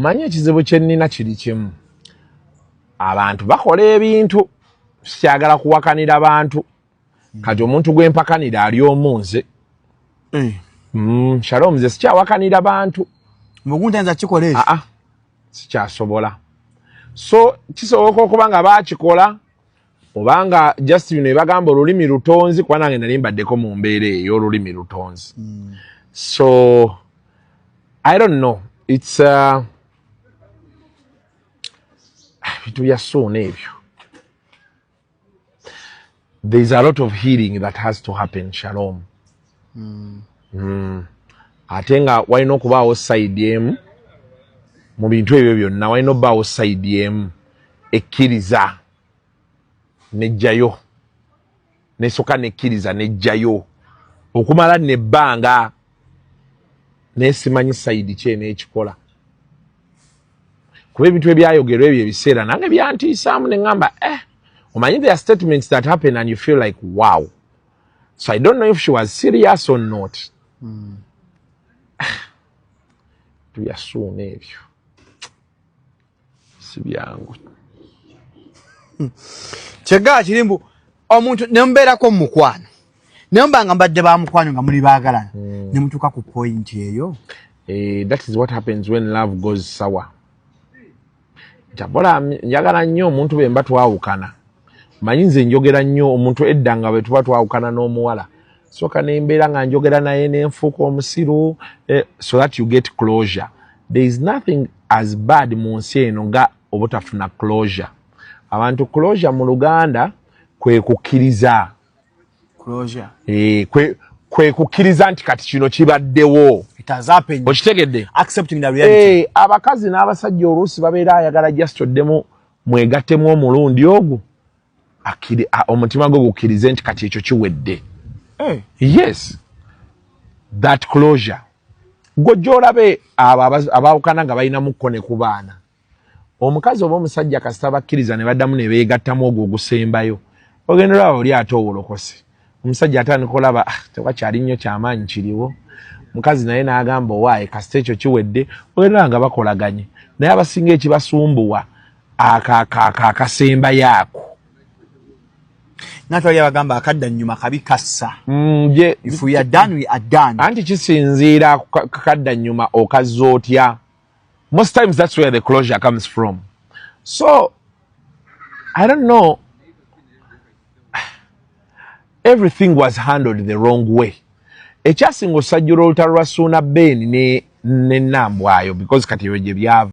Omanyi ekizibu kye nnina kiri kimu, abantu bakola ebintu, sikyagala kuwakanira bantu. Kati omuntu gwe mpakanira ali omu, nze. Shalom, nze sikyawakanira bantu. Mugunta nza kikola ekyo. Aa, sikyasobola. So kisoboka okuba nga baakikola obanga just bino ebagamba olulimi lutonzi, kuba nange nali mbaddeko mu mbeera eyo, olulimi lutonzi. So I don't know, it's bintu bya Suuna ebyo. There is a lot of healing that has to happen, Shalom. Ate nga walina okubaawo side emu mu bintu ebyo byonna, walina okubaawo side emu ekkiriza nejjayo, nesooka nekkiriza nejjayo okumala nebbanga, naye simanyi side ki eneekikola, kuba ebintu ebyayogerwa ebyo ebiseera nange byantiisaamu, neŋŋamba, eh, omanyi there are statements that happen and you feel like, wow. So I don't know if she was serious or not. Tubyasuuna ebyo si byangu. Kyegaa kiri mbu omuntu nemubeerako mu mukwano, naye nga mbadde bamukwano nga muli baagalana, ne mutuuka ku point eyo. Eh, that is what happens when love goes sour. Njabola njagala nnyo omuntu bwe mba twawukana. Manyi nze njogera nnyo omuntu edda nga bwe tuba twawukana n'omuwala, sooka nembeera nga njogera naye nenfuuka omusiru, eh, so that you get closure. There is nothing as bad mu nsi eno nga obutafuna closure. Abantu, closure mu Luganda kwe kukkiriza. Closure. Eh, kwe kukkiriza nti kati kino kibaddewo. It has happened. Okitegedde? Accepting the reality. Eh, abakazi n'abasajja oluusi babeera ayagala just oddemu mwegattemu omulundi ogwo, omutima gwe gukkirize nti kati ekyo kiwedde. Yes, that closure. Gwojja olabe abo abaawukana nga balinamuko ne ku baana, omukazi oba omusajja, kasita bakkiriza ne baddamu ne beegattamu ogwo ogusembayo, ogenda olaba oli ate owolokose. Omusajja atandika olaba, ah, tewakyali nnyo kyamaanyi kiriwo. Mukazi naye n'agamba, owaaye, kasita ekyo kiwedde. Ogenda olaba nga bakolaganye, naye abasinga ekibasumbuwa akasembayo ako. Natwali abagamba akadda nnyuma kabi kassa. If we are done, we are done. Anti kisinziira ku kakadda nnyuma okazza otya. Most times that's where the closure comes from. So I don't know, everything was handled the wrong way. Ekyasinga osajjula olutalo lwa Suuna Ben ne Nambwayo, because kati ebyo gye byava.